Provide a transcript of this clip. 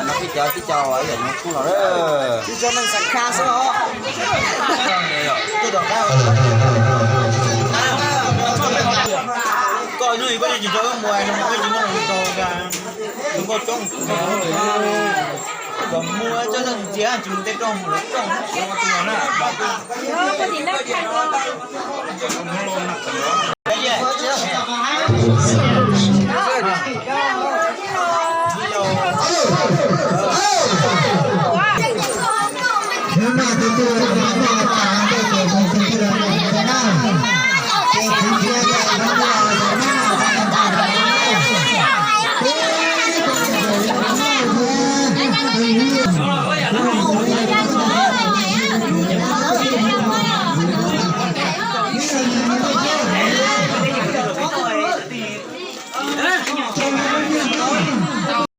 No tib co tib co ib yam no tub los. Tib co neeg xav kha xwb os. Koj no koj tsis rau mus no koj tsis muaj hluas nraug, hluas nkauj coob, kom muaj coob coob ntxias tsis mus tej rau mus lawv coob na.